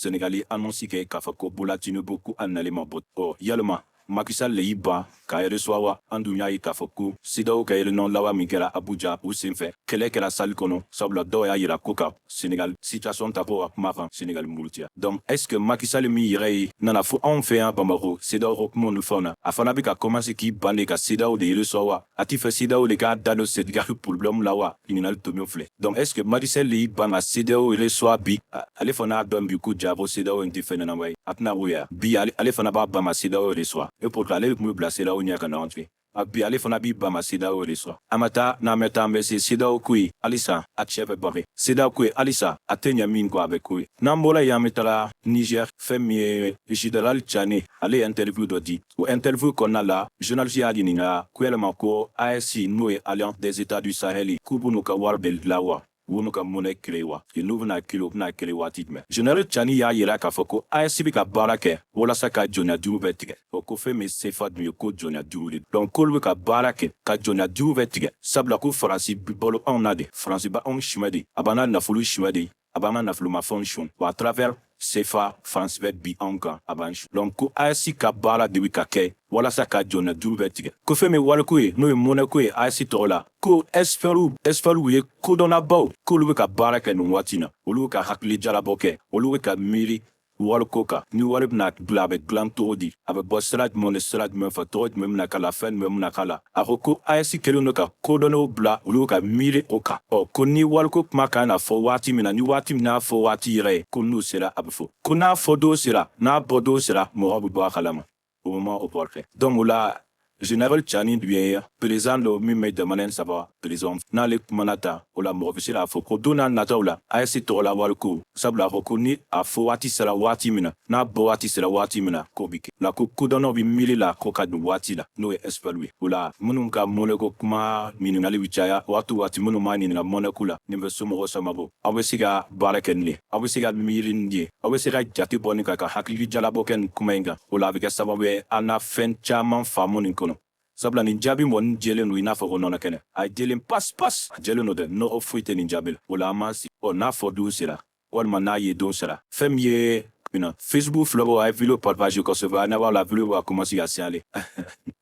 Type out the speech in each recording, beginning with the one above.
Sénégal ye annonce kɛ k'a fɔ ko Bola Tinubu ko a nalen ma bɔ. Ɔ, yalima Macky Sall le y'i ban k'a reçoit wa? An dun y'a ye k'a fɔ ko CEDEAO ka réunion laban min kɛra Abuja, o senfɛ kɛlɛ kɛra salle kɔnɔ, sabula dɔw y'a yira ko ka Sénégal situation ta ko ka kuma kan Sénégal murutiya. Donc est ce que Macky Sall min yɛrɛ ye nana fo anw fɛ yan Bamako, CEDEAO ko kumaw ni fɛnw na, a fana bɛ ka commencer k'i ban de ka CEDEAO de reçoit wa? A t'i fɛ CEDEAO de k'a da don Sénégal problème la wa? Ɲininkali tomi filɛ. Donc est ce que Macky Sall y'i ban ka CEDEAO reçoit bi? Ale fana y'a dɔn bi ko ja ko CEDEAO in tɛ fɛn ɲɛnama ye, a tɛna o ya bi. Ale fana b'a ban ka CEDEAO reçoit, et pourtant ale tun bɛ bila CEDEAO ɲɛ ka na anw fɛ. A bi, ale fana b'i ban ka CEDEAO reçoit. An ma taa n'an bɛ taa, an bɛ se CEDEAO ko ye halisa, a cɛ bɛ bɔ CEDEAO ko ye halisa, a tɛ ɲɛ min kɔ, a bɛ ko ye. N'an bɔra yen, an bɛ taga Niger. Fɛn min ye général Tiani, ale ye interview dɔ di. O interview kɔnɔna la, journaliste y'a ɲininka ko yalima ko AES, n'o ye Alliance des États du Sahel, k'u b'u ka wari bɛɛ dilan wa, u b'u ka monnaie créer wa, n'u bɛna créer, u bɛna créer waati jumɛn? Général Tiani y'a yira k'a fɔ ko AES bɛ ka baara kɛ walasa ka jɔnya jugu bɛɛ tigɛ. O ko fɛn min CFA dun ye, ko jɔnya jugu de. Donc k'olu bɛ ka baara kɛ ka jɔnya jugu bɛɛ tigɛ, sabula ko Faransi bi balo anw na de, Faransi b'anw siɲɛ de, a b'an ka nafolo siɲɛ de, a b'an ka nafolomafɛnw suɲɛ wa. À travers CFA, France bɛ bi anw kan, a b'an su. Donc ko AES ka baara de bɛ ka kɛ walasa ka jɔnya juru bɛɛ tigɛ. Ko fɛn min wariko ye, n'o ye monnaie ko ye AES tɔgɔ la, ko experts ye kodɔnnabaw, k'olu bɛ ka baara kɛ nin waati in na, olu bɛ ka hakili jalabɔ kɛ, olu bɛ ka miiri wariko kan, ni wari bɛna bila, a bɛ dilan cogo di, a bɛ bɔ sira jumɛn ni sira jumɛn fɛ, tɔgɔ jumɛn bɛna k'a la, fɛn jumɛn bɛna k'a la. A ko ko AES kɛlen don ka kodɔnnaw bila, olu ka miiri o kan. Ɔ, ko ni wariko kuma kan na fɔ waati min na, ni waati min n'a fɔ waati yɛrɛ ye, ko n'o sera, a bɛ fɔ. Ko n'a fɔ don sera, n'a bɔ don sera, mɔgɔ bɛ bɔ a kalama au moment opportun. Donc o la, général Tiani dun ye président dɔ min bɛ jamana in saba président, n'ale kumana ta o la, mɔgɔ bɛ se k'a fɔ ko don n'a nataw la, AES tɔgɔ la wariko, sabula a ko ko ni a fɔ waati sera waati min na, n'a bɔ waati sera waati min na, k'o bɛ kɛ la. Ko kodɔnnaw bɛ miiri la ko ka don waati la, n'o ye expert ye. O la, minnu ka monnaie ko kuma ɲininkali bɛ caya waati o waati, minnu m'a ɲininka monnaie ko la, nin bɛ somɔgɔw samabɔ, aw bɛ se ka baara kɛ nin ye, aw bɛ se ka miiri nin ye, aw bɛ se ka jate bɔ nin kan, ka hakili jalabɔ kɛ nin kuma in kan. O la, a bɛ kɛ sababu ye an na fɛn caman faamu nin kɔnɔ, sabula nin jaabi mɔni jɛlen don i n'a fɔ ko nɔnɔ kɛnɛ, a jɛlen pas pas, a jɛlen don dɛ, nɔgɔ foyi tɛ nin jaabi la. O la, an m'an sigi. Ɔ, n'a fɔ don sera walima n'a ye don sera, fɛn min ye mina Facebook filɛbɔ, a ye vidéo partage kosɛbɛ. A ɲɛ b'a la, vidéo b'a commencer ka signaler.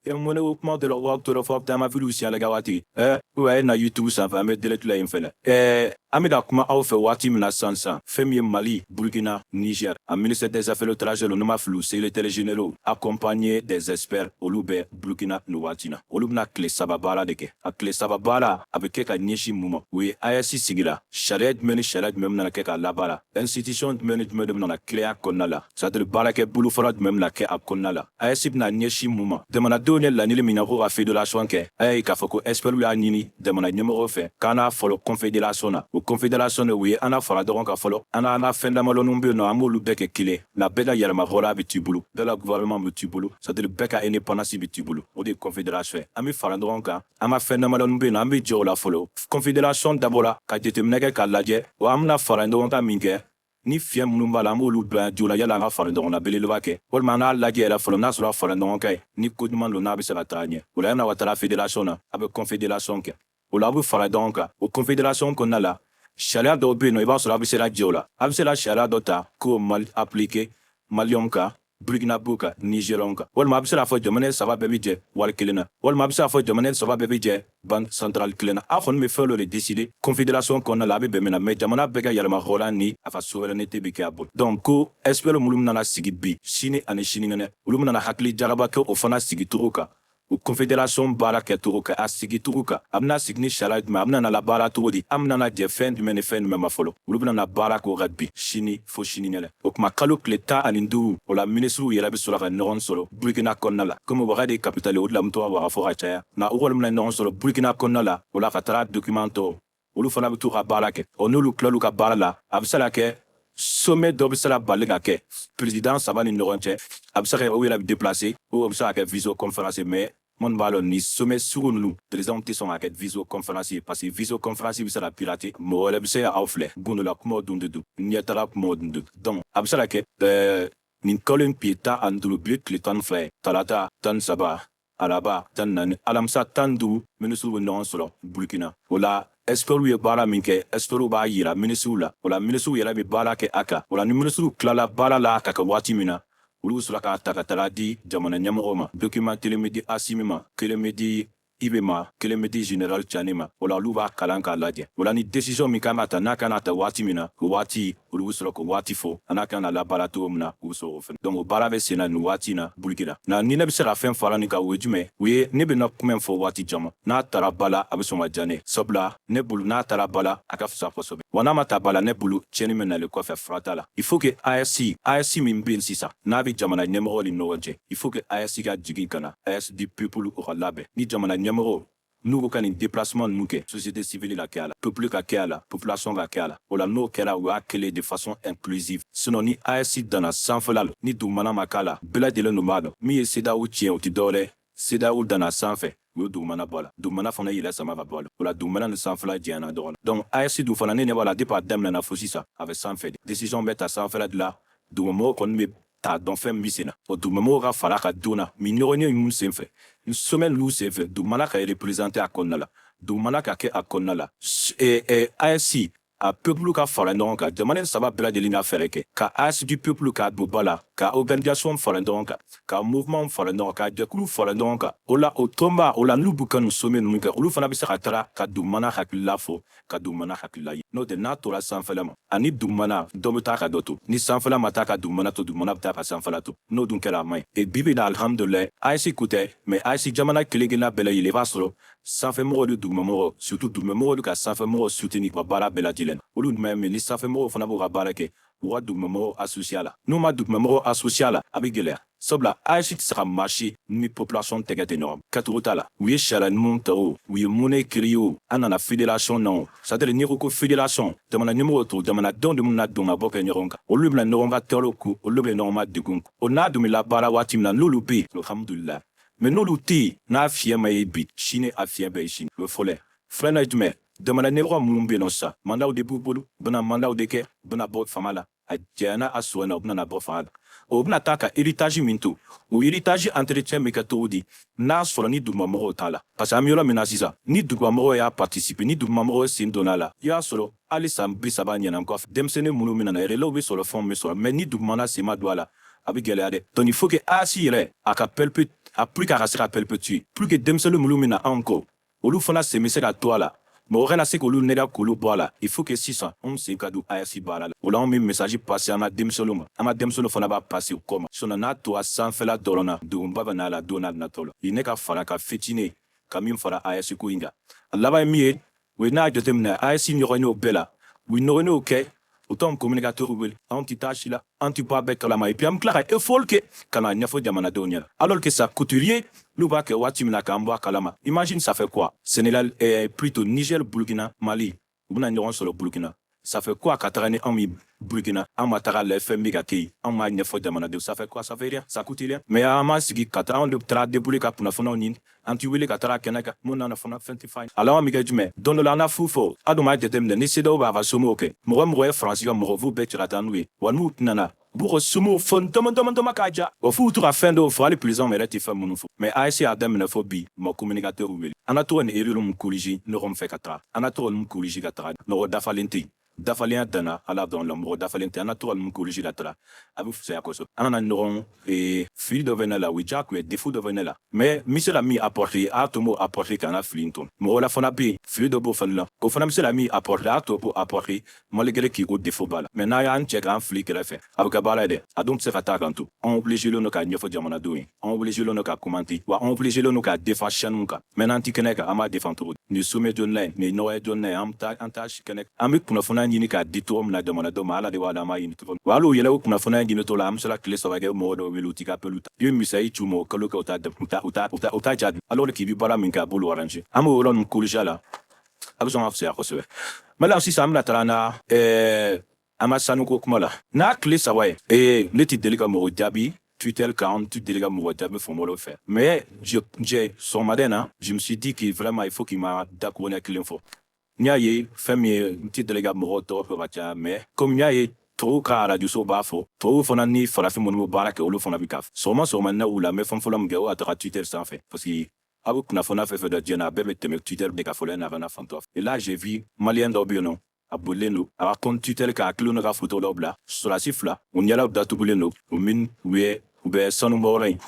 E mun ne ko kuma dɔrɔn wa dɔrɔn fɔ taa ma vidéo signaler ka waati ou a ye na YouTube sanfɛ, an bɛ direct la yen fɛnɛ. An bɛna kuma aw fɛ waati min na sisan sisan, fɛn min ye Mali, Burkina, Niger, a ministre des Affaires étrangères, n'u ma fili, secrétaire généraux accompagné des experts, olu bɛ Burkina nin waati na. Olu bɛna tile 3 baara de kɛ. A tile 3 baara, a bɛ kɛ ka ɲɛsin mun ma? O ye AES sigira, sariya jumɛn ni sariya jumɛn bɛna kɛ k'a labaara, institution jumɛn ni jumɛn de bɛna créer a kɔnɔna la, c'est à dire baarakɛ bolofara jumɛn bɛna kɛ a kɔnɔna la, AES bɛna ɲɛsin mun ma? Jamanadenw ye laɲini min na ko ka fédération kɛ, a y'a ye k'a fɔ ko experts y'a ɲini jamana ɲɛmɔgɔw fɛ k'an n'a fɔlɔ confédération na. O confédération de, o ye an n'a fara ɲɔgɔn kan fɔlɔ, an n'an ka fɛn damadɔninw bɛ yen nɔ, an b'olu bɛɛ kɛ kelen la, bɛɛ ka yɛlɛma hɔrɔnya bɛ t'i bolo, bɛɛ ka gouvernement bɛ t'i bolo, c'est à dire bɛɛ ka indépendance bɛ t'i bolo. O de ye confédération ye. An bɛ fara ɲɔgɔn kan, an ka fɛn damadɔnin bɛ yen nɔ, an bɛ jɛ o la fɔlɔ. Confédération dabɔra ka jateminɛ kɛ k'a lajɛ wa, an bɛna fara ɲɔgɔn kan min kɛ, ni fiɲɛ minnu b'a la, an b'olu bila joona yala an ka fara ɲɔgɔn na belebeleba kɛ, walima an k'a lajɛ yɛrɛ fɔlɔ n'a sɔrɔ a fara ɲɔgɔn kan ye ni ko ɲuman don, n'a bɛ se ka taa ɲɛ. O la, yanni a ka taga fédération na, a bɛ confédération kɛ. O la, a bɛ fara ɲɔgɔn kan. O confédération kɔnɔna la, sariya dɔw bɛ yen nɔ, i b'a sɔrɔ a bɛ se ka jɛ o la, a bɛ se ka sariya dɔ ta k'o Mali appliquer Maliyɛnw kan, Burkina kan, Nigériens kan, walima a bɛ se k'a fɔ jamana saba bɛɛ bɛ jɛ wari kelen na, walima a bɛ se k'a fɔ jamana saba bɛɛ bɛ jɛ banque centrale kelen na. A kɔni bɛ fɛn dɔ de décider confédération kɔnɔna la, a bɛ bɛn min na, mais jamana bɛɛ ka yɛlɛma hɔrɔnya ni a ka souveraineté bɛ kɛ a bolo. Donc ko expert minnu nana sigi bi, sini ani sinikɛnɛ, olu bɛna hakili jagabɔ kɛ o fana sigicogo kan, o confédération baara kɛcogo kan, a sigicogo kan, a bɛna sigi ni sariya jumɛn, a bɛna na labaara cogo di, an bɛna jɛ fɛn jumɛn ni fɛn jumɛn ma fɔlɔ. Olu bɛna na baara k'o kan bi, sini fo sinikɛnɛ. O tuma, kalo tile 15, o la, minisiriw yɛrɛ bɛ sɔrɔ ka ɲɔgɔn sɔrɔ Burkina kɔnɔna la, komi Waga de ye capitale, o de la n bɛ to ka Waga fɔ ka caya. Nka u kɔni bɛna ɲɔgɔn sɔrɔ Burkina kɔnɔna la. O la, ka taga document tɔ, olu fana bɛ t'u ka baara kɛ. Ɔ, n'olu tilal'u ka baara la, a bɛ se ka kɛ sommet dɔ bɛ se ka bali ka kɛ président saba ni ɲɔgɔn cɛ. A bɛ se ka kɛ o yɛrɛ bɛ déplacer, ou a bɛ se ka kɛ visioconférence. Mais minnu b'a dɔn, ni sommet sugu ninnu, président tɛ sɔn ka kɛ visioconférence ye, parce que visioconférence bɛ se ka pirater, mɔgɔ wɛrɛ bɛ se ka aw filɛ. Gundo la kumaw dun de don, ɲɛtaga kumaw dun de don. Donc a bɛ se ka kɛ nin kalo in tile 15, bi tile 12 ye, tarata 13. Araba 14, alamisa 15, minisiriw bɛ ɲɔgɔn sɔrɔ Burukina. O la, experts ye baara min kɛ, experts b'a yira minisiriw la. O la, minisiriw yɛrɛ bɛ baara kɛ a kan. O la, ni minisiriw tilala baara la ka kɛ waati min na, olu bɛ sɔrɔ k'a ta ka taga di jamana ɲɛmɔgɔw ma. Document kelen bɛ di Asimi ma, kelen bɛ di IB ma, kelen bɛ di général Tiani ma. O la, olu b'a kalan k'a lajɛ. O la, ni décision min kan ka ta, n'a kan ka ta waati min na, o waati, olu bɛ sɔrɔ k'o waati fɔ, a n'a kan ka labaara cogo min na, u bɛ sɔrɔ k'o fɛnɛ. Donc o baara bɛ sen na nin waati in na Burukina na. Ni ne bɛ se ka fɛn fara nin kan, o ye jumɛn o ye? Ne bɛna kuma in fɔ waati caman. N'a taara ba la, a bɛ sɔn ka diya ne ye, sabula ne bolo, n'a taara ba la, a ka fisa kosɛbɛ. Wa n'a ma ta ba la, ne bolo, tiɲɛni bɛ nalen kɔfɛ, fura t'a la. Il faut que AES, AES min bɛ yen sisan, n'a bɛ jamana ɲɛmɔgɔ ni ɲɔgɔn cɛ, il faut que AES ka jigin ka na. AES du peuple, o ka labɛn ni jamana ɲɛmɔgɔw n'u ko ka nin déplacement ninnu kɛ, société civile ka kɛ a la, peuple ka kɛ a la, population ka kɛ a la. O la, n'o kɛra, u y'a kɛlen de façon inclusive. Sinon, ni AES danna sanfɛla la, ni dugumana ma k'a la, bɛɛ lajɛlen dun b'a dɔn min ye CEDEAO tiɲɛ, o tɛ dɔwɛrɛ. CEDEAO danna sanfɛ, u ye dugumana bɔ a la, dugumana fana yɛrɛ sama ka bɔ a la. O la, dugumana ni sanfɛla jɛyana dɔgɔn. Donc AES dun fana, ne ɲɛ b'a la, depuis a daminɛna fo sisan, a bɛ sanfɛ de. Décision bɛ ta sanfɛla de la, dugumamɔgɔw kɔni bɛ t'a dɔn fɛn min bɛ sen na. O dugumamɔgɔw ka fara ka donna min ɲɔgɔn ye ninnu senfɛ, ni sommet ninnu senfɛ, dugumana ka représenter a kɔnɔna la, dugumana ka kɛ a kɔnɔna la. AES a peuple ka fara ɲɔgɔn kan, jamana saba bɛɛ lajɛlen ka fɛɛrɛ kɛ ka AES du peuple k'a don ba la, ka organisation fara ɲɔgɔn kan, ka mouvement fara ɲɔgɔn kan, ka jɛkulu fara ɲɔgɔn kan. O la, o tɔnba o la, n'u b'u ka nin sommet ninnu kɛ, olu fana bɛ se ka taga ka dugumana hakilila fɔ, ka dugumana hakilila ye. N'o tɛ, n'a tora sanfɛla ma ani dugumana, dɔ bɛ taa ka dɔ to. Ni sanfɛla ma taa ka dugumana to, dugumana bɛ taa ka sanfɛla to. N'o dun kɛra, a man ɲi. Et bi bi in na, alhamdulilayi, AES ko tɛ, mais AES jamana kelen kelenna bɛɛ lajɛlen, i b'a sɔrɔ sanfɛmɔgɔw ni dugumamɔgɔw, surtout dugumamɔgɔw bɛ ka sanfɛmɔgɔw soutenir ka baara bɛɛ lajɛlen na. Olu jumɛn mais ni sanfɛmɔgɔw fana b'u ka baara kɛ, u ka dugumamɔgɔw associé a la. N'u ma dugumamɔgɔw associé a la, a bɛ gɛlɛya, sabula AES tɛ se ka marcher ni population tɛgɛ tɛ ɲɔgɔn kɛcogo t'a la. U ye sariya ɲumanw ta, o u ye monnaie créer, o an nana fédération na. O c'est à dire n'i ko ko fédération, jamana ɲɛmɔgɔw to, jamanadenw de bɛna don ka bɔ kɛ ɲɔgɔn kan, olu bɛna ɲɔgɔn ka tɔɔrɔ ku, olu bɛ ɲɔgɔn ma degun. O n'a dun bɛ labaara waati min na, n'olu bɛ yen, alhamdulilayi. Mais n'olu tɛ yen, n'a fiɲɛ ma ye bi, sini a fiɲɛ bɛ ye sini. O ye fɔlɔ ye. Filanan ye jumɛn? Jamana ɲɛmɔgɔ minnu bɛ yen nɔ sisan, mandatw de b'u bolo, u bɛna mandatw de kɛ, u bɛna bɔ fanga la. A jɛyana a sɔnna, u bɛna bɔ fanga la. O bɛna taa ka héritage min to, o héritage entretien bɛ kɛ cogo di, n'a sɔrɔ ni dugumamɔgɔw t'a la? Parce que an bɛ yɔrɔ min na sisan, ni dugumamɔgɔw y'a participer, ni dugumamɔgɔw sen donna a la, i y'a sɔrɔ hali san 30 ɲɛna kɔfɛ, denmisɛnnin minnu bɛna na, relais bɛ sɔrɔ, fɛnw bɛ sɔrɔ. Mais ni dugumana sen ma don a la, a bɛ gɛlɛya dɛ. Donc il faut que AES yɛrɛ a ka perpé a pour que a ka se ka perpétuer, pour que denmisɛnnin minnu bɛna anw kɔ, olu fana sen bɛ se ka to a la, mɔgɔ kana se k'olu nɛgɛ k'olu bɔ a la. Il faut que sisan anw sen ka don AES baara la. O la, anw bɛ message passer an ka denmisɛnninw ma, an ka denmisɛnninw fana b'a passer u kɔ ma. Sinon, n'a tora sanfɛla dɔrɔn na, degunba bɛ n'a la don n'a natɔ la. Ne ka fara ka fitinin ka min fara AES ko in kan, a laban ye min ye, o ye n'a jateminɛ AES ɲɔgɔnyew bɛɛ la, u ye ɲɔgɔnyew kɛ, u t'anw communicateur wele, anw tɛ taa si la, an tɛ bɔ a bɛɛ kalama. Et puis an bɛ tila ka effort kɛ ka na ɲɛfɔ jamanadenw ɲɛna, alors que ça coûte rien. N'u b'a kɛ waati min na k'an bɔ a kalama, imagine, ça fait quoi? Sénégal, plutôt Niger, Burkina, Mali, u bɛna ɲɔgɔn sɔrɔ Burkina. Ça fait quoi ka taga ni anw ye Burkina, an ma taga lajɛ fɛn bɛ ka kɛ yen, an m'a ɲɛfɔ jamanadenw? Ça fait quoi? Ça fait rien, ça coûte rien. Mais an m'an sigi ka taa, anw de taara débrouiller ka kunnafoniyaw ɲini, an t'i wele ka taga kɛnɛ kan. Mun nana fana, fɛn tɛ f'a ye. A laban bɛ kɛ jumɛn? Don dɔ la, an na fu fɔ a dun b'a jateminɛ ni CEDEAO b'a ka sommetw kɛ, mɔgɔ mɔgɔ ye Faransi ka mɔgɔ f'u bɛɛ cɛ ka taa n'u ye. Wa n'u nana, u b'u ka sommetw fɔ dama dama dama k'a ja wa, f'u to ka fɛn dɔw fɔ, hali président yɛrɛ tɛ fɛn minnu fɔ. Mais AES y'a daminɛ fɔ bi, ma communicateur wele. An na to ka nin erreur mun corriger ɲɔgɔn fɛ ka taga, an na to ka ninnu corriger ka taga. Mɔgɔ dafalen tɛ yen, dafalenya danna Ala dɔrɔn la, mɔgɔ dafalen tɛ. An na to ka ninnu corriger ka taga, a bɛ fisaya kosɛbɛ. An kana ɲɔgɔn fili dɔ bɛ ne la, o ye diyagoya, défaut dɔ bɛ ne la, mais n bɛ se ka min apporter, a to n b'o apporter ka n ka fili in to. Mɔgɔ wɛrɛ fana bɛ yen, fili dɔ b'o fana la, o fana bɛ se ka min apporter, a to b'o apporter, malgré k'i ko défaut b'a la. Mais n'a y'an cɛ k'an fili kɛrɛfɛ, a bɛ kɛ baara ye dɛ. A dun tɛ se ka taa kan to. An obligé don k'a ɲɛfɔ jamanadenw ye, an obligé don ka commenter, wa an obligé don k'a défend chaîne kan. Mais n'an ti kɛnɛ kan, an b'a défend cogo di? Nin sommet jɔnna ye, nin nɔgɔya jɔnna ye, an bɛ taa an taa si kɛnɛ, an bɛ kunnafoniya ɲini k'a di cogo min na jamanadenw ma, Ala de b'a dɔn an b'a ɲini cogo min. Wa hali o yɛrɛ, o kunnafoniya ɲinitɔ la, an bɛ se ka tile 3 kɛ, mɔgɔ dɔw wele, u t'i ka appel ta. I bɛ misali ci u ma, o kalo kɛ, u t'a u t'a u t'a u t'a u t'a jaabi, alors k'i bɛ baara min kɛ, a b'olu arranger. An b'o yɔrɔ ninnu corriger a la, a bɛ sɔn ka fisaya kosɛbɛ. Maintenant, sisan an bɛna taga na an ka sanuko kuma la n'a tile 3 ye. Ne ti deli ka mɔgɔ jaabi Twitter kan, ti deli ka mɔgɔ jaabi fɔnbɔlɔ fɛ, mais j'ai sɔgɔmada in na, je me suis dit que vraiment il faut qu'il ma dakuruɲɛ kelen fɔ. N y'a ye fɛn min ye, n ti deli ka mɔgɔw tɔgɔ fɔ ka caya, mais comme n y'a ye Tubabuw ka arajoso b'a fɔ, tubabuw fana ni farafin minnu bɛ baara kɛ, olu fana bɛ k'a fɔ. Sɔgɔma sɔgɔma ne wulila, n bɛ fɛn fɔlɔ min kɛ, o ka taga Twitter sanfɛ, parce que aw bɛ kunnafoniya fɛn fɛn dɔn diɲɛ na, a bɛɛ bɛ tɛmɛ Twitter de kan fɔlɔ yanni a ka na fan tɔ fɛ. Et là, j'ai vu Malien dɔ bɛ yen nɔ, a bolilen don a ka compte Twitter kan, a kelen don ka photo dɔ bila, sɔrɔdasi fila, u ɲɛdaw datugulen don, u min u ye u bɛ sanubɔyɔrɔ in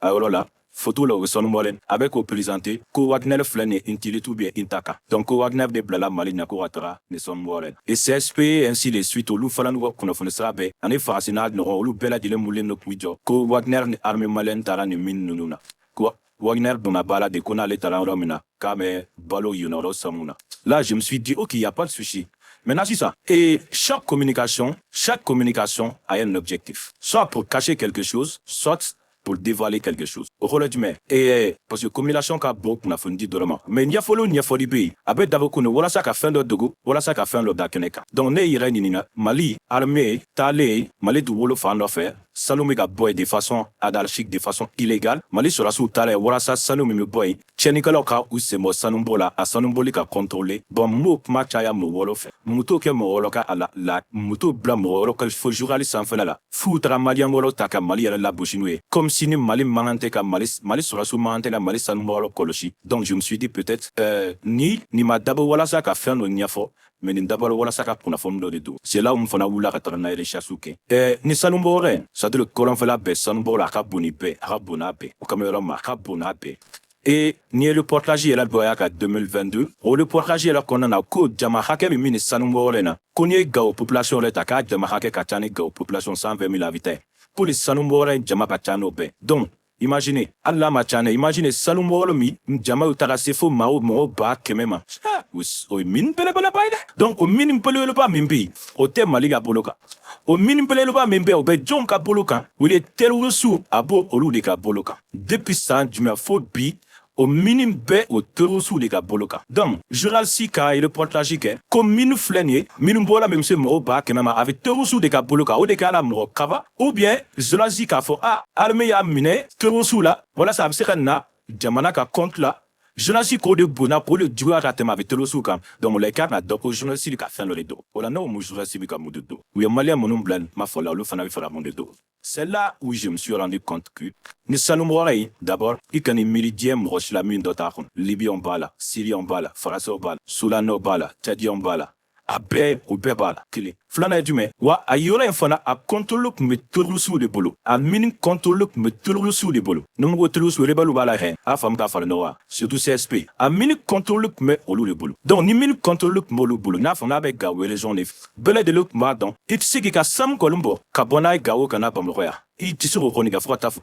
a yɔrɔ la, photo la u bɛ sanubɔlen, a bɛ k'o présenter ko Wagner filɛ nin ye utilité ou bien Intaka. Donc ko Wagner de bilala Mali ɲɛ ko ka taga nin sanubɔyɔrɔ in. Et CSP, ainsi de suite, olu fana n'u ka kunnafoni sira bɛɛ ani Faransi n'a ɲɔgɔn, olu bɛɛ lajɛlen wulilen don k'u jɔ ko Wagner ni armée malienne taara nin mine ninnu na, ko Wagner donna ba la de, ko n'ale taara yɔrɔ min na, k'a bɛ balo yen yɔrɔ sanu na. Là, je me suis dit, ok, il y a pas de souci. Maintenant, c'est ça. Et chaque communication a un objectif. Soit pour cacher quelque chose, soit pour dévoiler quelque chose. O kɔrɔ ye jumɛn? Parce que communication ka bon kunnafoni di dɔrɔn ma. Mais ɲɛfɔli o ɲɛfɔli bɛ yen, a bɛ dabɔ kun de walasa ka fɛn dɔ dogo, walasa ka fɛn dɔ da kɛnɛ kan. Donc ne yɛrɛ ɲininka, Mali armée taalen Mali dugukolo fan dɔ fɛ, sanu bɛ ka bɔ yen de façon anarchique, de façon illégale. Mali sɔrɔdasiw taara yen walasa sanu min bɛ bɔ yen, tiɲɛnikɛlaw ka u sen bɔ sanubɔ la, a sanubɔli ka contrôler. Bon, mun b'o kuma caya mɔgɔ wɛrɛw fɛ? Mun t'o kɛ mɔgɔ wɛrɛw ka a la, la mun t'o bila mɔgɔ wɛrɛw ka fo journal sanfɛla la, f'u taara Malien wɛrɛw ta ka Mali yɛrɛ lagosi n'o ye, comme si ni Mali man kan tɛ ka Mali sɔrɔdasiw man kan tɛ ka Mali sanubɔyɔrɔ kɔlɔsi? Donc je me suis dit peut-être ni nin ma dabɔ walasa ka fɛn dɔ ɲɛfɔ, mais nin dabɔra walasa ka kunnafoni dɔ de don. C'est là où n fana wulila ka taga n'a ye recherche kɛ. Ni sanubɔyɔrɔ in, c'est à dire kɔrɔnfɛla bɛɛ sanubɔyɔrɔ, a ka bon ni bɛɛ, a ka bon n'a bɛɛ. O kama yɔrɔ ma, a ka bon n'a bɛɛ. Et ni ye reportage yɛrɛ dɔ y'a ka 2022, o reportage yɛrɛ kɔnɔna na, ko jama hakɛ min bɛ nin sanubɔyɔrɔ in na, ko n'i ye Gawo population yɛrɛ ta, k'a jama hakɛ ka ca ni Gawo population 120 000 habitants, ko nin sanubɔyɔrɔ in jama ka ca n'o bɛɛ. Donc imaginez, hali n'a ma ca dɛ, imaginez sanubɔyɔrɔ min jama taara se fo maa mɔgɔ 100 000 ma, o ye mine belebeleba ye dɛ. Donc o mine belebeleba min bɛ yen, o tɛ Mali ka bolo kan. O mine belebeleba min bɛ yen, o bɛ jɔnw ka bolo kan? O ye terroriste, a b'o olu de ka bolo kan. Depuis san jumɛn fo bi, o mine bɛ o terroriste de ka bolo kan. Donc journaliste ka reportage kɛ ko mine filɛ nin ye, mine bɔra min bɛ se mɔgɔw 100 000 ma, a bɛ terroriste de ka bolo kan, o de kɛra mɔgɔ kaba, ou bien journaliste k'a fɔ ah, armée y'a minɛ terroriste la walasa a bɛ se ka na jamana ka compte la. Journaliste k'o de bonya, k'o de juguya ka tɛmɛ a bɛ terroriste kan. Donc o la, i kan ka dɔn ko journaliste ka fɛn dɔ de don. O la, n'o mun journaliste bɛ ka mun de don? U ye Malien minnu bila nin kuma fɔ la, olu fana bɛ fɛ ka mun de don? C'est là où je me suis rendu compte que ni sanubɔyɔrɔ in, d'abord, i kana miiri diɲɛ mɔgɔ si la min dɔ t'a kɔnɔ. Libyens b'a la, Syriens b'a la, Français b'a la, Soudanais b'a la, Tchadiens b'a la, a bɛɛ, o bɛɛ b'a la. Kelen filanan ye jumɛn? Wa a yɔrɔ in fana, a contrôle tun bɛ terroriste de bolo, a mine contrôle tun bɛ terroriste de bolo. Ni ko terroriste, rebelle b'a la hɛn, a faamu ka fara ɲɔgɔn kan, surtout CSP, a mine contrôle tun bɛ olu de bolo. Donc ni mine contrôle tun b'olu bolo, n'a fɔ n'a bɛ Gawo région de fɛ, bɛɛ lajɛlen tun b'a dɔn, i tɛ se k'i ka sanu kɔni bɔ ka bɔ n'a ye Gawo ka na Bamakɔ yan, i tɛ se k'o kɔni kɛ fo ka taa fɔ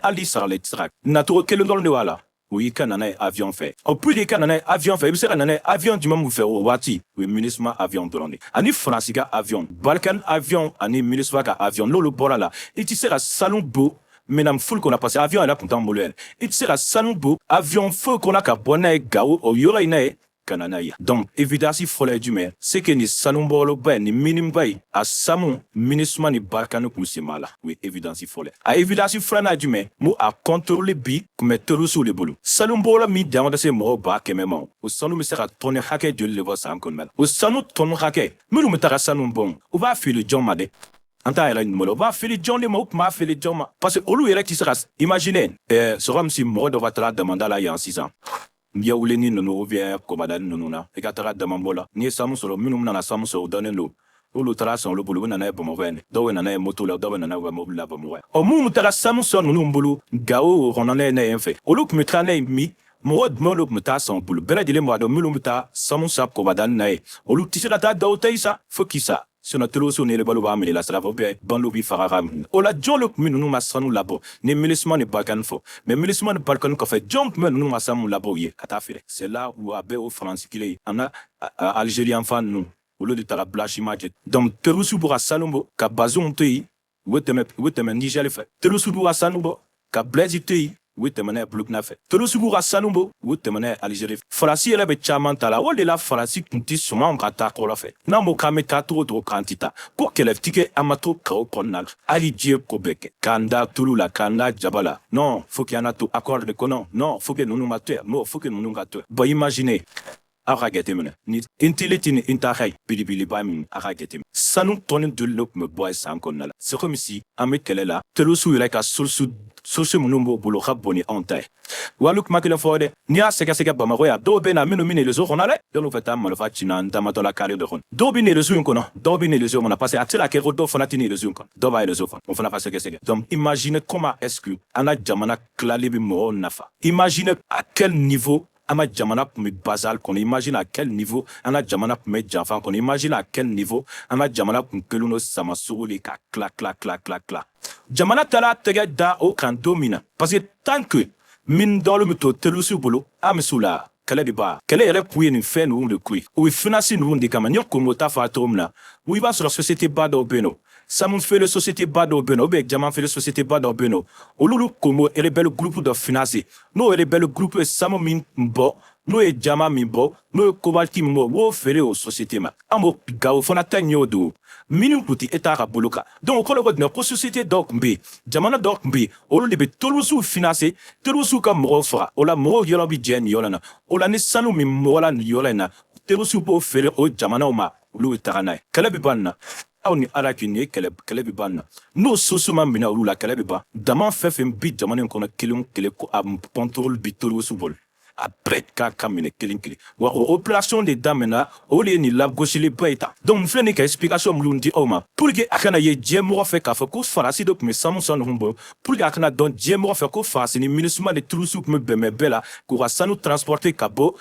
hali sarala, i tɛ se ka nacogo kelen dɔrɔn de b'a la, o y'i ka nana ye avion fɛ. O pour que i ka nana ye avion fɛ, i bɛ se ka nana ye avion jumɛn mun fɛ o waati? O ye MINUSMA avion dɔrɔn de ani Faransi ka avion, Barkhane avion ani MINUSMA ka avion. N'olu bɔra la, i tɛ se ka sanu bɔ minɛn foyi kɔnɔ, parce que avion yɛrɛ tun t'an bolo yɛrɛ. I tɛ se ka sanu bɔ avion foyi kɔnɔ ka bɔ n'a ye Gawo o yɔrɔ in na ye ka na n'a ye. Donc évidence fɔlɔ ye jumɛn? C'est que nin sanubɔyɔrɔba in, nin mineba in, a sanu, MINUSMA ni Barkhane kun sen b'a la. O ye évidence fɔlɔ ye. A évidence filanan ye jumɛn? Mun a contrôle bi tun bɛ terroriste de bolo. Sanubɔyɔrɔ min jama tɛ se mɔgɔw 100 000 ma, o sanu bɛ se ka tɔni hakɛ joli de bɔ san kɔnɔna la? O sanu tɔni hakɛ minnu bɛ taga sanu bɔ, u b'a feere jɔn ma dɛ? An t'a yɛrɛ ɲuman, u b'a feere jɔn de ma? U tun b'a feere jɔn ma? Parce que olu yɛrɛ tɛ se ka imaginer, c'est comme si mɔgɔ dɔ ka taga damanda la yan sisan, Yawuleni ninnu ou bien Kɔbadani ninnu na, i ka taga damabɔ la, n'i ye sanu sɔrɔ, minnu nana sanu sɔrɔ, o dɔnnen don, olu taara san olu bolo, u bɛ na n'a ye Bamakɔ yan. Dɔw bɛ na n'a ye moto la, dɔw bɛ na n'a ye u ka mobili la Bamakɔ yan. Ɔ, minnu taara sanu sɔrɔ ninnu bolo Gawo kɔnɔna na yen fɛ, olu tun bɛ taa n'a ye min? Mɔgɔ jumɛn de tun bɛ taa san u bolo? Bɛɛ lajɛlen b'a dɔn, minnu bɛ taa sanu san Kɔbadani na ye, olu tɛ se ka taa Gawo ta yen sa, fo k'i sa. Sinon terroriste ni rebelle b'a minɛ la sira fɛ, ou bien bandiw b'i faga ka minɛ. O la, jɔn de tun bɛ ninnu ma sanu labɔ? Ni MINUSMA ni Barkhane fɔ, mais MINUSMA ni Barkhane kɔfɛ, jɔn tun bɛ ninnu ma sanu labɔ u ye ka taa feere? C'est là où a bɛɛ o Faransi kelen ye, a n'a Algérien fan ninnu, olu de taara blanchiment kɛ. Donc terroriste b'u ka sanu bɔ ka Bazoum to yen, u bɛ tɛmɛ Niger fɛ. Terroriste b'u ka sanu bɔ ka Blaise to yen, u bɛ tɛmɛ n'a ye Burukina fɛ. Terroriste b'u ka sanu bɔ, u bɛ tɛmɛ n'a ye Algérie. Faransi yɛrɛ bɛ caman ta la. O de la, Faransi tun tɛ sɔn anw ka taa kɔrɔ fɛ. N'an ko k'an bɛ taa cogo o cogo, k'an tɛ taa, ko kɛlɛ ti kɛ, an ma to Gawo kɔnɔna la. Hali diɲɛ ko bɛɛ kɛ, k'an da tulu la, k'an da jaba la, non, faut qu'il y en a to accord de kɔnɔ, non, faut que ninnu ma to yan, non, faut que ninnu ka to yan. Bon, imaginez. Aw ka jateminɛ ni Intiliti ni Intaka ye belebeleba min, aw ka jateminɛ sanu tɔni joli de tun bɛ bɔ a ye san kɔnɔna la. C'est comme si an bɛ kɛlɛ la, terroriste yɛrɛ ka source minnu b'o bolo ka bon ni anw ta ye. Wali kuma kelen fɔ dɛ, n'i y'a sɛgɛsɛgɛ Bamakɔ yan, dɔw bɛ na minnu bɛ nin réseau kɔnɔ dɛ, dɔw bɛ taa marifa ci na, n tamatɔ la carré dɔ kɔnɔ, dɔw bɛ nin réseau in kɔnɔ, dɔw bɛ nin réseau kɔnɔ, parce que a tɛ se ka kɛ ko dɔw fana tɛ nin réseau in kɔnɔ, dɔw b'a réseau kɔnɔ, o fana ka sɛgɛsɛgɛ. Donc imaginez comment est-ce que an ka jamana tilali bɛ mɔgɔw nafa. Imaginez à quel niveau an ka jamana tun bɛ bazar kɔnɔ. Imagine à quel niveau an ka jamana tun bɛ janfa kɔnɔ. Imagine à quel niveau an ka jamana tun kɛlen don sama sogo de ka tila tila tila tila tila. Jamana taara tɛgɛ da o kan don min na, parce que tant que min dɔɔnin bɛ to terroriste bolo, an bɛ s'u la, kɛlɛ de b'a kɛlɛ yɛrɛ kun ye nin fɛn ninnu de ko ye. O ye finance ninnu de kama. N ye Kongo ta fɔ a cogo min na, i b'a sɔrɔ société ba dɔw bɛ yen nɔ, sanu feere société ba dɔw bɛ yen nɔ, ou bien diamant feere société ba dɔw bɛ yen nɔ, olu Kongo rebelle groupe dɔ finance. N'o rebelle groupe ye sanu min bɔ, n'o ye diamant min bɔ, n'o ye cobalt min bɔ, u b'o feere o société ma. An b'o Gawo fana ta in y'o don minnu tun tɛ État ka bolo kan. Donc o kɔrɔ ko jumɛn? Ko société dɔw tun bɛ yen, jamana dɔw tun bɛ yen, olu de bɛ terroristes financer, terroristes ka mɔgɔw faga. O la mɔgɔw yɔrɔ bɛ jɛ nin yɔrɔ in na. O la ni sanu min bɔra nin yɔrɔ in na, terroristes b'o feere o jamanaw ma, olu bɛ taga n'a ye. Kɛlɛ bɛ ban nin na. Aw ni Ala k'i nin ye, kɛlɛ, kɛlɛ bɛ ban nin na. N'o source ma minɛ olu la, kɛlɛ bɛ ban. Dama fɛn fɛn bi jamana in kɔnɔ, kelen o kelen ko a contrôle bi terroriste bolo, a bɛɛ ka minɛ kelen kelen. Wa o opération de daminɛna, o de ye nin lagosiliba ye tan. Donc n filɛ nin ka explication minnu di aw ma pour que a kana ye diɲɛmɔgɔ fɛ k'a fɔ ko Faransi de tun bɛ sanu san ninnu bɔ, pour que a kana dɔn diɲɛmɔgɔ fɛ ko Faransi ni MINUSMA ni terroriste tun bɛ bɛnbɛn bɛɛ la k'u ka sanu transporter ka bɔ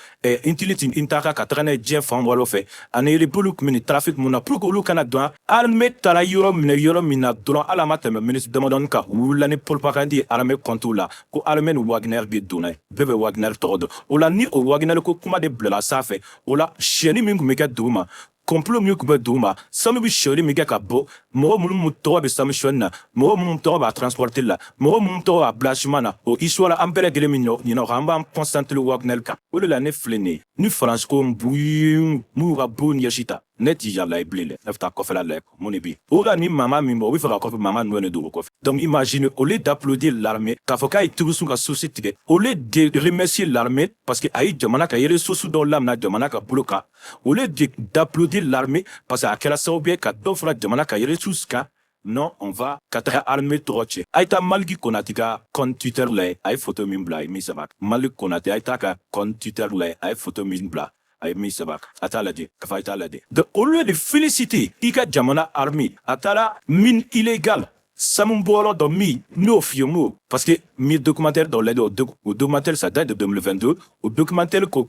Intiliti, Intaka, ka taga n'a ye diɲɛ fan wɛrɛw fɛ, ani rebelle tun bɛ nin trafic mun na, pour que olu kana dɔn. Armée taara yɔrɔ minɛ yɔrɔ min na dɔrɔn, hali a ma tɛmɛ minute damadɔni kan, u wulila ni propagande ye armée contre la, ko armée ni Wagner bɛ donna ye, bɛɛ bɛ Wagner tɔgɔ dɔn. O la ni o Wagner ko kuma de bilala sanfɛ, o la siyɛnni min tun bɛ kɛ dugu ma, complot min tun bɛ dugu ma, sanu bɛ siyɛnni min kɛ ka bɔ, mɔgɔ minnu tɔgɔ bɛ sanu siyɛnni na, mɔgɔ minnu tɔgɔ b'a transporter la, mɔgɔ minnu tɔgɔ b'a blanchiment na, o histoire an bɛɛ lajɛlen min ɲinɛ o kan, an b'an concentrer Wagner kan. O de la ne filɛ nin ye, ni Faransi ko buyi m'u ka bon ɲɛsi ta, ne ti yala ye bilen dɛ, ne bɛ taa kɔfɛla lajɛ mun de bɛ yen. O la ni mama min bɔ, o bɛ fɛ ka kɔfɛ mama ninnu de don o kɔfɛ. Donc imagine, au lieu d'applaudir l'armée k'a fɔ k'a ye terrorisme ka source tigɛ, au lieu de remercier l'armée parce que a ye jamana ka ressources dɔw lamina jamana ka bolo kan, au lieu d'applaudir l'armée parce que a kɛra sababu ye ka dɔ fara jamana ka ressources kan, non, on va ka taga armée tɔgɔ cɛ. A ye taa Maliki Konate ka compte Twitter lajɛ, a ye photo min bila, a ye min sɛbɛn. Maliki Konate, a ye taa ka compte Twitter lajɛ, a ye photo min bila, a ye min sɛbɛn, a t'a lajɛ ka fɔ a ye t'a lajɛ. Donc au lieu de féliciter i ka jamana armée, a taara mine illégale, sanu bɔyɔrɔ dɔ min n'o fiyɛ, parce que mi documentaire dɔ lajɛ, o documentaire, ça date de 2022. O documentaire ko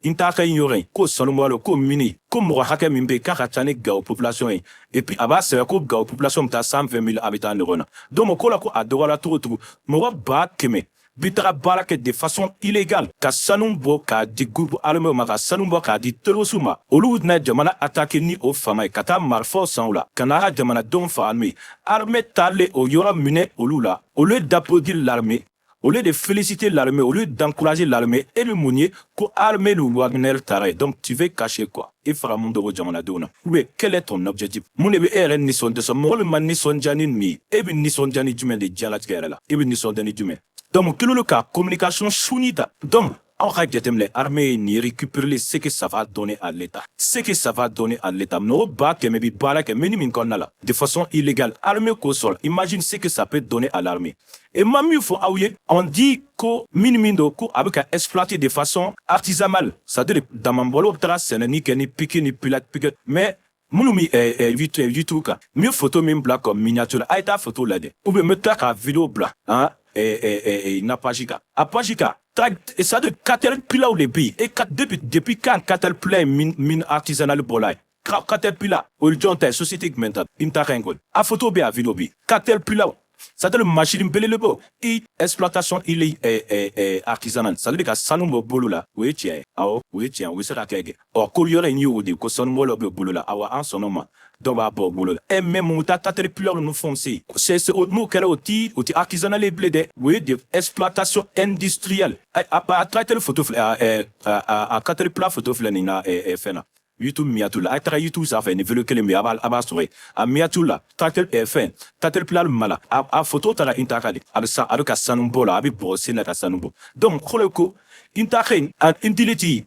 n t'a ka yɔrɔ in ko sanubɔyɔrɔ ko mini ko mɔgɔ hakɛ min bɛ yen k'a ka ca ni Gawo population ye. Et puis a b'a sɛbɛn ko Gawo population bɛ taa 120 000 habitants ɲɔgɔn na. Donc ko la ko a dɔgɔyara cogo o cogo, mɔgɔ 100 000 bi taga baara kɛ de façon illégale ka sanu bɔ k'a di groupe armé ma, ka sanu bɔ k'a di terroriste ma, olu tɛna jamana attaquer ni o fama ye, ka taa marifaw san u la ka n'a ka jamanadenw faga. Armée taalen o yɔrɔ minɛ olu la, au lieu d'applaudir l'armée, au lieu de féliciter l'armée, au lieu d'encourager l'armée, e bɛ mun ye? Ko armée ni Wagner taara ye. Donc tu veux cacher quoi? I faga mun dogo jamanadenw na? Ou bien quel est ton objectif? Mun de bɛ e yɛrɛ nisɔndiya? Mɔgɔ min ma nisɔndiya ni nin ye, e bɛ nisɔndiya ni jumɛn de diɲɛlatigɛ yɛrɛ la? E bɛ nisɔndiya ni jumɛn? Donc kɛlen ka communication suni ta. Donc aw ka jateminɛ, armée ye nin récupérer, ce que ça va donner à l'État, ce que ça va donner à l'État. Mɔgɔ 100 000 bi baara kɛ mine min kɔnɔna la de façon illégale, armée k'o sɔrɔ, imagine ce que ça peut donner à l'armée. Et ma min fɔ aw ye, on dit ko mine min don, ko a bɛ ka exploiter de façon artisanale, c'est-à-dire damabɔlaw bɛ taga sɛnɛni kɛ ni pique ni pilote pique. Mais minnu bɛ YouTube kan, n bɛ photo min bila comme miniature, a ye taa photo lajɛ, ou bien n bɛ tila ka vidéo bila han na page kan, a page kan. C'est-à-dire Caterpillar de bɛ yen. Et depuis quand Caterpillar ye mine artisanale bɔla ye? Caterpillar o ye jɔn ta ye? Société jumɛn ta? I ta ka ɲi kɔni, a photo bɛ yen, a vidéo bɛ yen. Caterpillar, c'est-à-dire machine belebelebaw i exploitation il est artisanale, c'est-à-dire ka sanu bɔ bolo la. O ye tiɲɛ ye, awɔ, o ye tiɲɛ, o bɛ se ka kɛ. Ɔ ko yɔrɔ in y'o de ko sanubɔlaw bɛ bolo la, awa, an sɔnn'o ma, dɔw b'a bɔ bolo la. Ɛ mais mun ta Caterpillar ninnu fɛnw se c'est n'o kɛra, o ti artisanal ye bilen dɛ, o ye de exploitation industrielle. A tracteur photo filɛ, a Caterpillar photo filɛ nin na fɛn na, YouTube miniature la. A ye taga YouTube sanfɛ, ni vidéo kelen bɛ yen, a b'a sɔrɔ yen. A miniature la, tracteur fɛn Caterpillar min b'a la, a photo taara Intaka de, a bɛ san, a bɛ ka sanu bɔ la, a bɛ bɔgɔ sen na ka sanu bɔ. Donc kɔrɔ ye ko Intaka in a Intiliti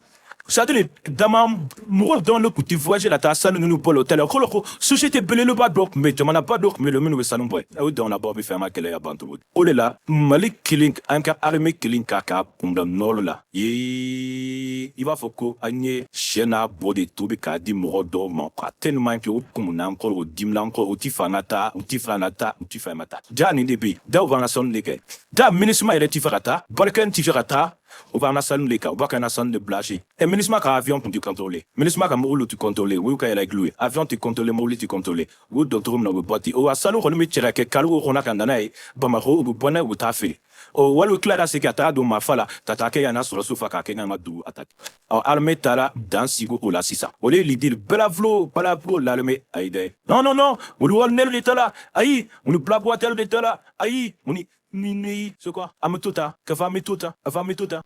C'est-à-dire dama mɔgɔ dɔrɔn de tun tɛ voyage la taa sanu ninnu bɔ l'hôtel la ko société belebeleba dɔ tun bɛ, jamanaba dɔ tun bɛ yen minnu bɛ sanu bɔ yen. O jamanaba bɛ fɛn ma kɛlɛ ya ban cogo di? O de la Mali kelen, an ka armée kelen k'a kunda nɔrɔ la ye, i b'a fɔ ko an ye sɛ n'a bɔ de tobi k'a di mɔgɔ dɔw ma quoi, tellement que o kumuna kɔrɔ, o dimina kɔrɔ, o ti fɛ an ka taa, u ti fɛ an ka taa, u ti fɛ an ka taa. Ja nin de bɛ yen, daw b'an ka sanu de kɛ da. MINUSMA yɛrɛ ti fɛ ka taa, Barkhane ti fɛ ka taa, o b'an ka sanu de kan, u b'a kɛ an ka sanu de blanchi. Ɛ, MINUSMA ka avion tun ti contrôler, MINUSMA ka mobili ti contrôler, o y'u ka règle ye. Avion ti contrôler, mobili ti contrôler. U y'u dɔn cogo min na, u bɛ bɔ ten. O wa sanu kɔni bɛ cɛ ka kɛ cargo kɔnɔ ka na n'a ye Bamakɔ, u bɛ bɔ n'a ye, u bɛ taa feere. O wali u tila ka segin ka taa don marifa la ka taa kɛ yan na sɔrɔsiw fa k'a kɛ n'an ka dugu attaque. Ɔ, armée taara dan sigi o la sisan. O de ye leader bravo bravo l'armée. Ayi dɛ, non non non, olu Wagner de ta la, ayi, olu Blackwater de ta la, ayi, ni ni c'est quoi? An bɛ to tan ka fɔ an bɛ to tan, ka fɔ an bɛ to tan.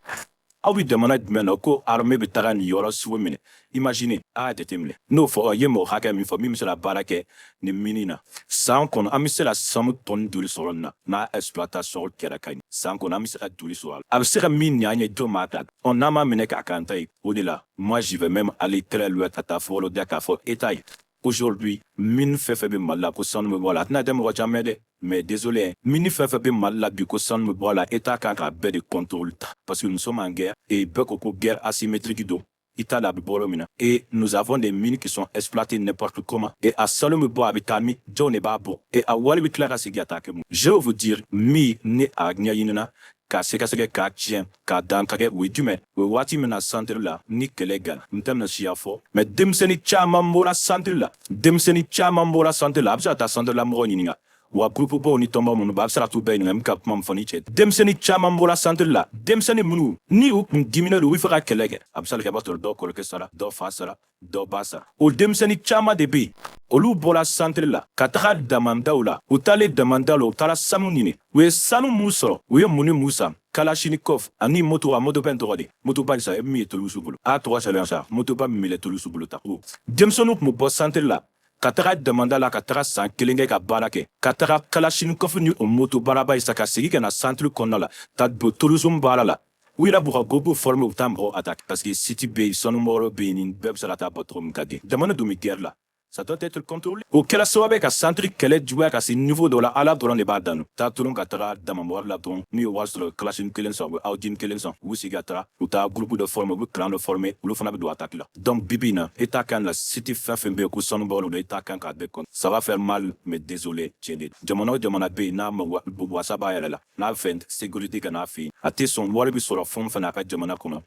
Aw bɛ jamana jumɛn na ko armée bɛ taga nin yɔrɔ sugu minɛ? Imaginez, a y'a jateminɛ n'o fɔ ye mɔgɔ hakɛ min fɔ min bɛ se ka baara kɛ nin mine na san kɔnɔ, an bɛ se ka sanu tɔni joli sɔrɔ nin na n'a exploitation kɛra ka ɲɛ? San kɔnɔ, an bɛ se ka joli sɔrɔ a la? A bɛ se ka min ɲɛ an ye, jɔn b'a ta? Ɔ, n'an m'a minɛ k'a k'an ta ye. O de la, moi, je vais même aller très loin ka taa fɔlɔ da k'a fɔ État ye: aujourd'hui, mine fɛn fɛn bɛ Mali la ko sanu bɛ bɔ a la, a tɛna kɛ mɔgɔ caman ye dɛ, mais désolé, mine fɛn fɛn bɛ Mali la bi ko sanu bɛ bɔ a la, État kan k'a bɛɛ de contrôle ta, parce que nous sommes en guerre et bɛɛ ko ko guerre asymétrique don. I t'a la a bɛ bɔ yɔrɔ min na, et nous avons des mines qui sont exploitées n'importe comment. Et a sanu bɛ bɔ, a bɛ taa min? Jɔn de b'a bɔ? Et a wari bɛ tila ka segin ka taa kɛ mun? Je vais vous dire, min ni a ɲɛɲinina k'a sɛgɛsɛgɛ, k'a tiɲɛ, k'a dan ka kɛ, o ye jumɛn? O ye waati min na centre la ni kɛlɛ gana, n tɛ bɛna siya fɔ, mais denmisɛnnin caman bɔra centre la, denmisɛnnin caman bɔra centre la. A bɛ se ka taa centre la mɔgɔw ɲininka wa, groupe baw ni tɔnba minnu b'a, a bɛ se ka t'u bɛɛ ɲininka. N bɛ ka kuma min fɔ ni cɛ, denmisɛnnin caman bɔra centre la, denmisɛnnin minnu ni u kun diminen don, u bɛ fɛ ka kɛlɛ kɛ. A bɛ se ka kɛ i b'a sɔrɔ dɔw kɔrɔkɛ sara, dɔw fa sara, dɔw ba sara. O denmisɛnnin caman de bɛ yen, olu bɔra centre la ka taga damandaw la. U taalen damandaw la, u taara sanu ɲini. U ye sanu mun sɔrɔ? U ye mun ni mun san? Kalachnikov ani moto. A moto bɛ tɔgɔ di? Moto ba sa e min ye tolusu bolo, a tɔgɔ sɛbɛn sa, moto ba min bɛ tolusu bolo ta. Denmisɛnninw tun bɛ bɔ centre la ka taga damanda la, ka taga san kelen kɛ ka baara kɛ, ka taga kalachnikov ni o moto baaraba ye sa, ka segin ka na centre kɔnɔna la ka don tourisme baara la. U yɛrɛ b'u ka groupe former, u bɛ taa mɔgɔw attaque, parce que site bɛ yen, sanubɔyɔrɔ bɛ yen, nin bɛɛ bɛ se ka taa bɔ cogo min ka di. Jamana dun bɛ guerre la, ça doit être contrôlé. O kɛra sababu ye ka centre kɛlɛ juguya ka se niveau dɔ la, Ala dɔrɔn de b'a danu. Taa tolon ka taga damabɔyɔrɔ la dɔrɔn, n'u ye wari sɔrɔ, kalachnikov kelen san, u bɛ Audi kelen san, u bɛ sigi ka taga, u taa groupe dɔ former, u bɛ clan dɔ former, olu fana bɛ don attaque la. Donc bibi in na, État kan la site fɛn fɛn bɛ yen ko sanubɔyɔrɔ don, État kan k'a bɛɛ kɔnɔ. Ça va faire mal, mais désolé, tiɲɛ de. Jamana o jamana bɛ yen n'a ma wasa b'a yɛrɛ la, n'a fɛ sécurité ka n'a fɛ yen, a tɛ sɔn wari bɛ sɔrɔ fɛn o fɛn na a ka jamana kɔnɔ,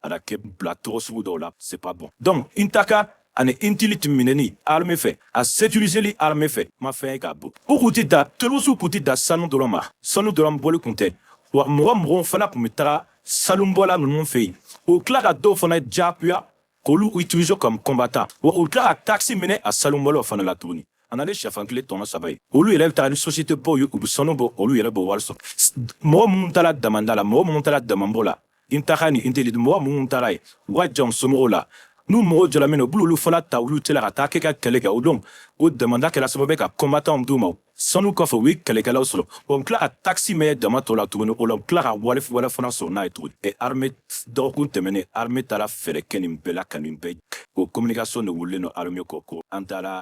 a ka kɛ bila cogo sugu dɔw la, c'est pas bon. Donc Intaka ani Intility minɛni armée fɛ, a sécuriseli armée fɛ, ma fɛn ye k'a bɔ. U kun tɛ da terroriste kun tɛ da sanu dɔrɔn ma, sanu dɔrɔn bɔli kun tɛ wa. Mɔgɔ mɔgɔw fana tun bɛ taga sanubɔla ninnu fɛ yen, u tila ka dɔw fana diyagoya k'olu utiliser comme combattant wa. U tila ka taxe minɛ a sanubɔlaw fana la tuguni. A nana sɛfan kelen tɔnɔ saba ye. Olu yɛrɛ bɛ taa ni société baw ye, u bɛ sanu bɔ, olu yɛrɛ b'o wari sɔrɔ. Mɔgɔ minnu taara damanda la, mɔgɔ minnu taara damabɔ la, Intaka ni Intility, mɔgɔ minnu taara yen, u ka jan somɔgɔw la, n'u mɔgɔw jɔra min na, u b'olu fana ta, olu tɛla ka taa kɛ ka kɛlɛ kɛ. O don, o damanda kɛra sababu ye ka combattant d'u ma. Sanu kɔfɛ, u ye kɛlɛkɛlaw sɔrɔ wa, u tila ka taxe mɛn dama tɔ la tuguni. O la, u tila ka wari wɛrɛ fana sɔrɔ n'a ye tuguni. Ɛ, armée, dɔgɔkun tɛmɛnen, armée taara fɛɛrɛ kɛ nin bɛɛ la ka nin bɛɛ. O communication de wulilen don armée kɔ ko an taara.